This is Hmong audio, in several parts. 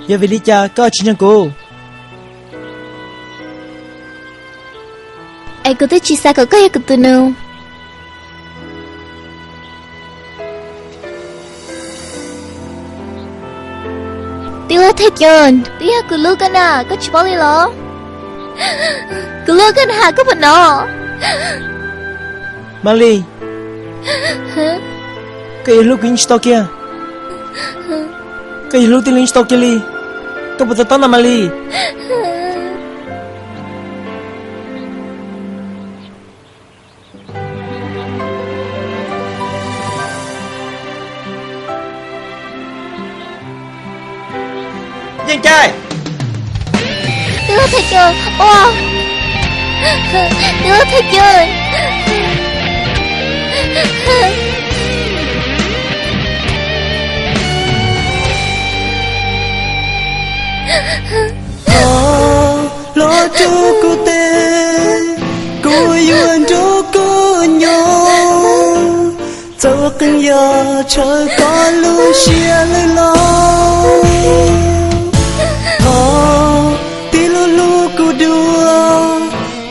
Yog vim li cas koj tsis ntseeg kuv? Es kuv twb tsis xav kom koj yog kuv tus nus. Tij laug Thaj Cun, twb yog kuv hlub koj na, koj tsis paub li los? Kuv hlub koj na, koj puas hnov? Malis, koj yuav hlub kuv yeej tsis tau kiag. Koj yuav hlub tij laug yeej tsis tau kiag li. Koj puas to taub no Malis? Yeej cai. Tij laug Thaj Cun, ua, tij laug Thaj Cun. Thov los rau kuv tes, kuv yuav nrog koj nyob. Txawm ua qee yam tshaw koj lub siab lawm los, thov tij laug hlub kuv dua.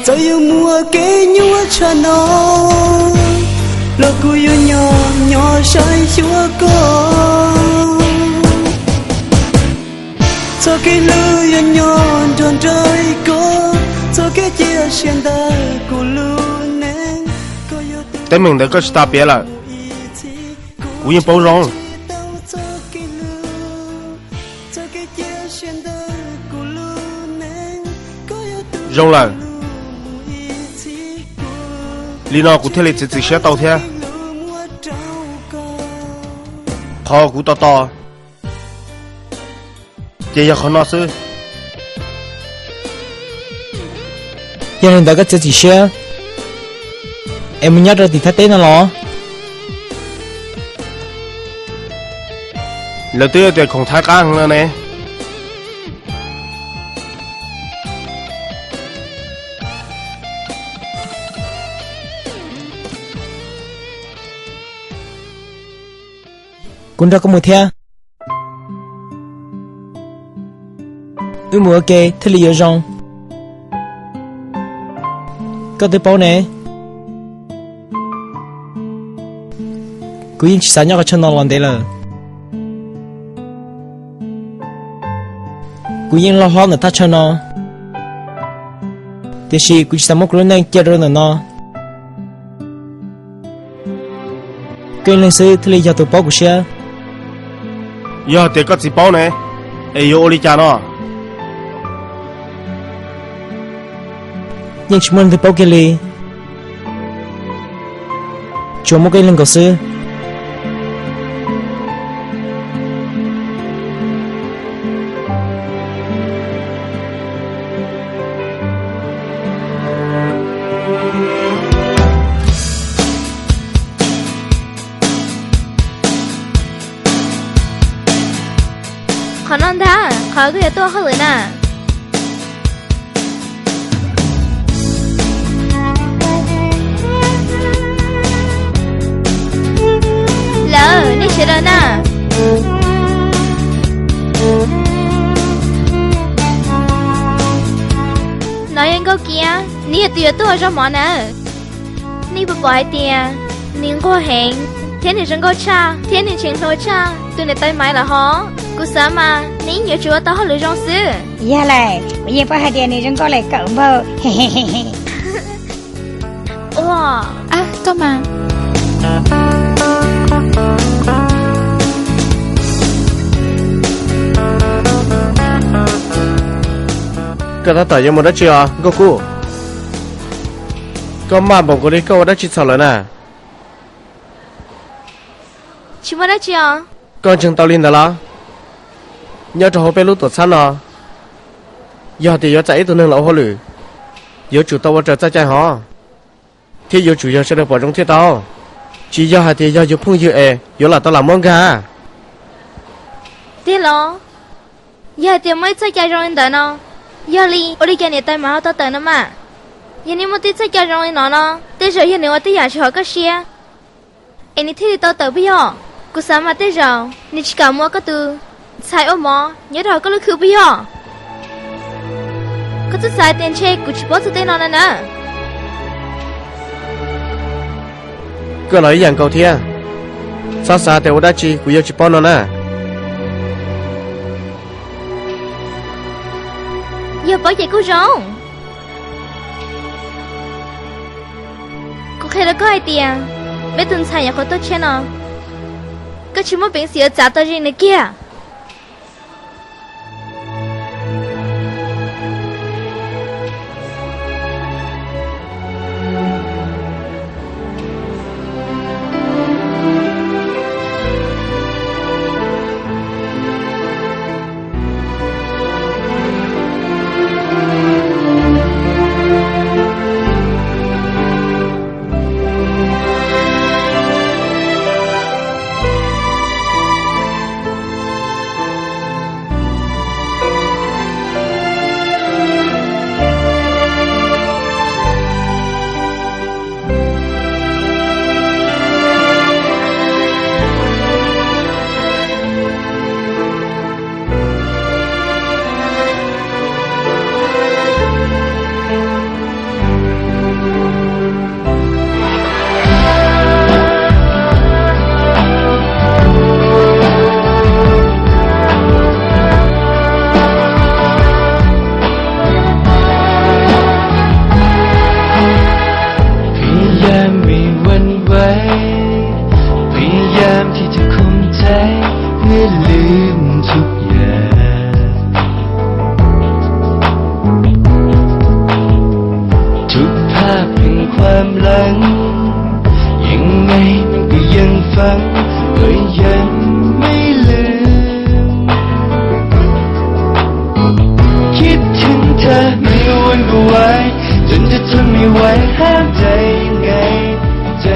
Txawm yuav muaj kev nyuaj tshaj no los kuv yuav nyob nyob saib xyuas koj. Txoj kev hlub yuav nyob nrog nraim koj, txoj kev cia siab ntawm kuv lub neej. Teeb meem ntawd koj tsis tas piav lawm, kuv yeej paub zoo. Zoo lawm, li no kuv thiaj li txiav txim siab tau thiab. Qhov kuv tos tos ces yog qhov no xwb. Yog li ntawd koj txiav txim siab es mus nyob rau tim Thaib teb no los? Lawv twb tias khoom Thaib qab heev no ne. Kuv nrog koj mus thiab. Wb mus ua ke thiaj li yuav zoo. Koj twb paub ne, kuv yeej tsis xav nyob qhov chaw no los ntev lawm. Kuv yeej loj hlob ntawm thaj chaw no, tiam sis kuv tsis xav muab kuv lub neej cia rau ntawm no. Koj ib leeg xwb thiaj li yog tus paub kuv siab. Yog tias koj txiv paub ne, es yuav ua li cas no? Yeej tsis muaj leej twg paub kiag li, tsuas muaj koj ib leeg nkaus xwb. Qhov no ntag qhov koj yuav tuaj hauj lwm na. Lawm, nej sawv daws na. No yog Nkauj Kiab, nws yog tus yuav tuaj ua zaub mov na. Nej puas pom hais tias nws nquag heev thiab nws zoo nkauj tshaj thiab nws tseem hluas tshaj tus niam tais Maiv lawm hos? Kuv xav mas nws yeej yuav tsum ua tau hauj lwm zoo xwb. Yog lawm, kuv yeej paub hais tias nws zoo nkauj lawm kawm npaum. Ua, koj mas. Koj tab tom yuav mus dab tsi os Nkauj Kub? Koj maj npaum nkaus li koj ua dab tsi txhaum lawm na? Tsis muaj dab tsi os. Koj ntseeg tau li ntawd los? Nyob rau hauv peb lub tuam txhab no, yog tias yuav txais ib tug neeg los ua hauj lwm, yuav tsum tau ua raws txoj cai hov, thiab yuav tsum yog sawv daws pom zoo thiaj tau. Tsis yog hais tias yog yus phooj ywg es yuav lam tau lam muab nkag. Tiag los? Yog hais tias muaj ib txoj cai zoo li ntawd no, yog li ua li cas niam tais Maiv ho tau tawm no mas? Yog nws muaj tib txoj cai zoo li no no, tej zaum yog nws ua tej yam tsis haum koj siab es nws thiaj li tau tawm puas yog? Kuv xav mas tej zaum nws tsis kam muaj koj tus Ntxhais ua mov nyob rau koj lub khw puas yog? Koj twb xav tias ntshe kuv tsis paub txog tej no na na. Koj los ib yam nkaus thiab, txhob xav tias ua dab tsi kuv yuav tsis paub no na. Yog paub ces kuj zoo. Kuv qhia rau koj hais tias peb tus ntxhais nyuam qhuav tuaj tshiab no, koj tsis muaj peev xwm yuav txav tau ze nws kiag.พยายามไม่หวั่นไหว พยายามที่จะข่มใจเพื่อลืมทุกอย่าง ทุกภาพแห่งความหลัง ยังไงมันก็ยังฝัง ก็ยังไม่ลืม คิดถึงเธอไม่หวั่นไหว จนจะทนไม่ไหวห้ามใจยังไง ใจ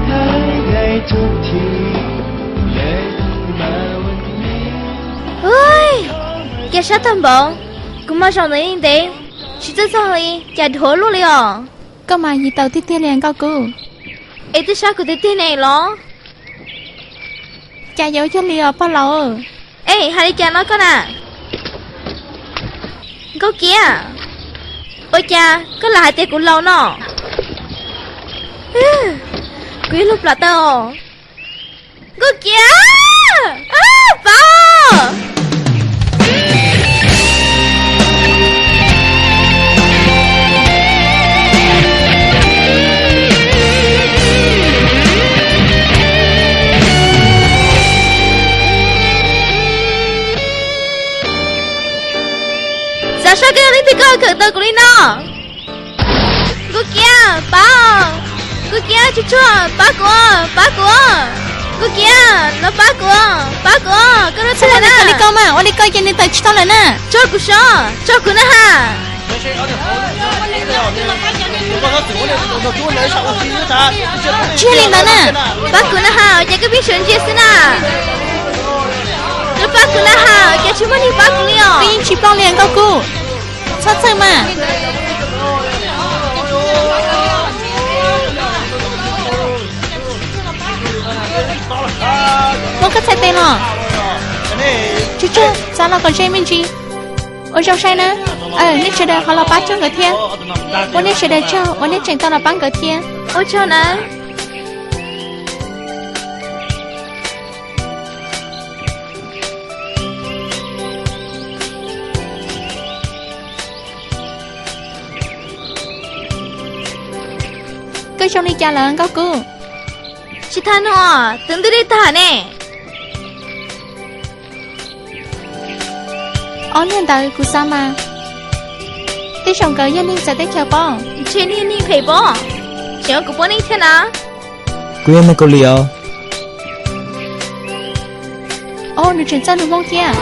หายในทุกที เลยต้องมาวันนี้ Ua, cas sab tag npaum, kuv mloog zaum ntawd li ntev, tsis txawj txog li, cas dhuav luaj li os. Koj mas yig taus tiag tiag li Nkauj Kub. Es twb sab kuv tiag tiag ne los? Cas yuav yog li os pog laus. Es hais li cas no koj na? Nkauj Kiab, ua cas koj lam hais tias kuv laus no? Kuv yuav luag plam tawm os. Nkauj Kiab, pab! Xav saib koj yog leej twg koj khawm tau kuv li no. Nkauj Kiab, pab! Nkauj Kiab, tsuag tsuag, pab kuv, pab kuv! Nkauj Kiab, los pab kuv, pab kuv, koj lub txhab li koj mas, ua li koj ces nws tawm tsis tau lawm na. Tso kuv so, tso kuv na ha. Tsis yog li ntawd na. Pab kuv na ha, ces koj pheej sawv ntsia xwb na. Los pab kuv na ha, ces tsis muaj neeg pab kuv li os. Koj yeej tsis paub li Nkauj Kub. Txhob txhawj mas. Muab koj txhais tes los. Tsuag tsuag, txav los kom ze me ntsis. Ua zoo saib na. Nej sawv daws ho los pab Tsuag nkawd thiab. Ua nej sawv daws tsaug uas nej tseem tau los pab nkawd thiab. Ua tsaug na. Koj zoo li cas lawm Nkauj Kub? Tsis tau nug, twb ntwj dej tag ne. Ob niag ntawd kuv xav mas tej zaum nkawd yog neeg txawv teb chaws pob. Ntshe niag neeg phem pob, tseem ua kuv poj niam thiab na. Kuv yog neeg Kaus Lim os. Os, nws tseem txawj lus Hmoob thiab.